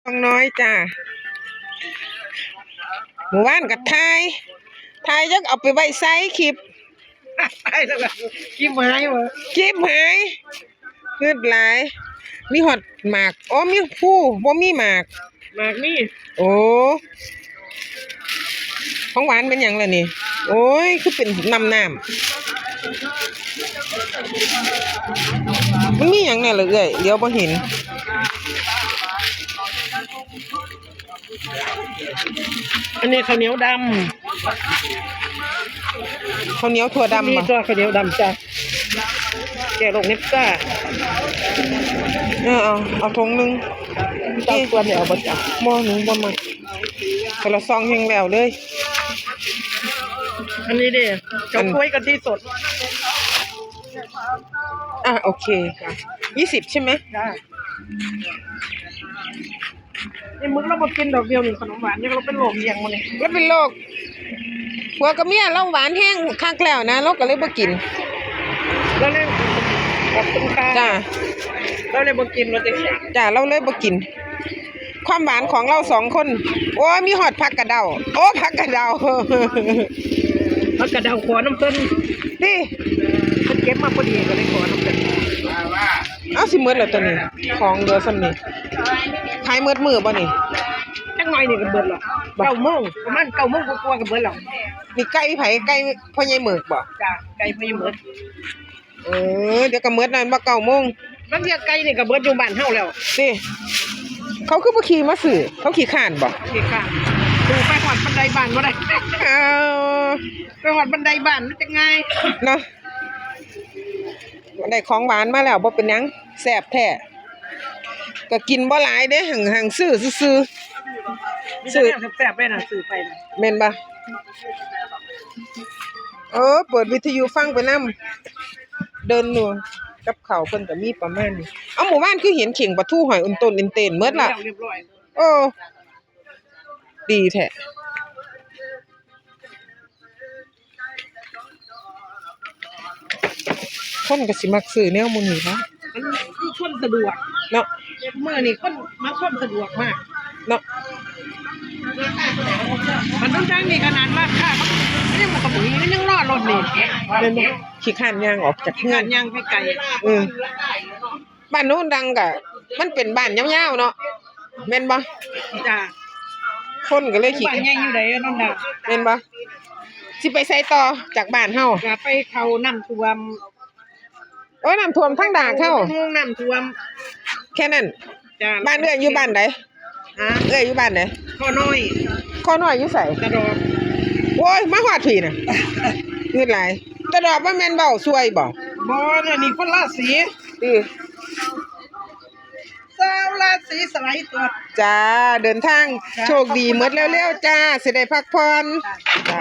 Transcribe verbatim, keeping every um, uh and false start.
น้องน้อยจ้า หมู่บ้านก็ถ่าย ถ่ายจักเอาไปไว้ใส่คลิป ตายแล้วล่ะ คลิปหายหมด คลิปหาย เงือดหลาย มีฮอดหมาก โอ้ มีผู้ บ่มีหมาก หมากนี่ โอ้ ของหวานเป็นหยังล่ะนี่ โอ้ย คือเป็นน้ำน้ำ มันมีหยังแหน่ล่ะเอื้อย เดี๋ยวบ่เห็น อันนี้ข้าวเหนียวดำ ข้าวเหนียวถั่วดำ มี บ่ ตัวข้าวเหนียวดำจ้ะ แก้โรคเน็บซ่า เออ เอา เอาถุงหนึ่ง เจ้าตัวเนี่ยเอาบ่จ้ะ บ่ หนูบ่มัก คนละซองแห้งแล้วเลย อันนี้เด้ อัน เฉาก๊วยกะทิสด อ่ะ โอเค ยี่สิบใช่ไหม จ้ะ ไอ้มึกเราบ่กินดอกเดียวนี่ ขนมหวานเนี่ย เราเป็นโรคเอียงมาเนี่ย แล้วเป็นโรค ผัวกับเมียเราหวานแห้งคักแล้วนะ เราก็เลยบ่กิน แล้วเลย ขอบคุณค่ะ จ้า เราเลยบ่กิน เราจะ จ้า เราเลยบ่กิน ความหวานของเราสองคน โอ้ย มีฮอดผักกะเดา โอ้ ผักกะเดา ผักกะเดาขอน้ำเพิ่น นี่ เพิ่นเก็บมาพอดีก็เลยขอน้ำเพิ่น เอาสิหมดแล้วตัวนี้ ของเหลือส่ำนี้ ขายหมดมื้อบ่นี่ จักหน่อยนี่ก็เบิดแล้ว บ่ เก้าโมง ประมาณเก้าโมงกว่าๆก็เบิดแล้ว นี่ไก่ไผ ไก่พ่อใหญ่หมึกบ่ จ้ะ ไก่พ่อใหญ่หมึก เออ เดี๋ยวก็หมดแล้ว บ่ เก้าโมง บางเทื่อไก่นี่ก็เบิดอยู่บ้านเฮาแล้ว ติ เขาคือบ่ขี่มาซื้อ เขาขี้คร้านบ่ ขี้คร้าน ดูไปฮอดบันไดบ้านบ่ได้ เอา ไปฮอดบันไดบ้านมันจะง่าย เนาะ ได้ของหวานมาแล้ว บ่เป็นหยัง แซ่บแท้ ก็กินบ่หลายเด้ หั่ง หั่งซื้อซื่อๆ มีแต่แนวแซ่บๆเลยนะ ซื้อไปนะ แม่นบ่ เออ เปิดวิทยุฟังไปนำ เดินหนู กับข้าวเพิ่นก็มีประมาณนี้ เอ้า หมู่บ้านคือเห็นเข่งปลาทูหอยอุ่นต้นเอ็นเตนหมดล่ะ เรียบร้อย เออ ดีแท้ คนก็สิมักซื้อแนวหมู่นี้เนาะ มันคือคนสะดวก เนาะ มื้อนี้คนมาคนสะดวกมาก เนาะ มันต้องจ้างนี่ขนาดร้านค้าเขายังบ่กระบุยมันยังรอรถนี่ แม่นบ่ ขี้คร้านย่างออกจากเฮือน ย่างไปไกล เออ บ้านโนนดังก็ มันเป็นบ้านยาวๆเนาะ แม่นบ่ จ้ะ คนก็เลยขี้ บ้านใหญ่อยู่ใดโนนดัง แม่นบ่ สิไปไสต่อจากบ้านเฮา ก็ไปเข้าน้ำท่วม โอ้ย น้ำท่วมทางดากเฮา น้ำท่วม แค่นั้น จ้ะ บ้านเอื้อยอยู่บ้านใด ฮะ เอื้อยอยู่บ้านใด ข้อน้อย ข้อน้อยอยู่ไส ตะดอก โอ้ย มาฮอดพี้น่ะ เงือดหลาย ตะดอกบ่แม่นเว้าส่วยบ่ บ่ อันนี้คนละสี ติ สาวราศีสไลด์ตัว จ้า เดินทาง จ้า โชคดี ขอบคุณ หมดเร็วๆจ้า สิได้พักผ่อน จ้า จ้า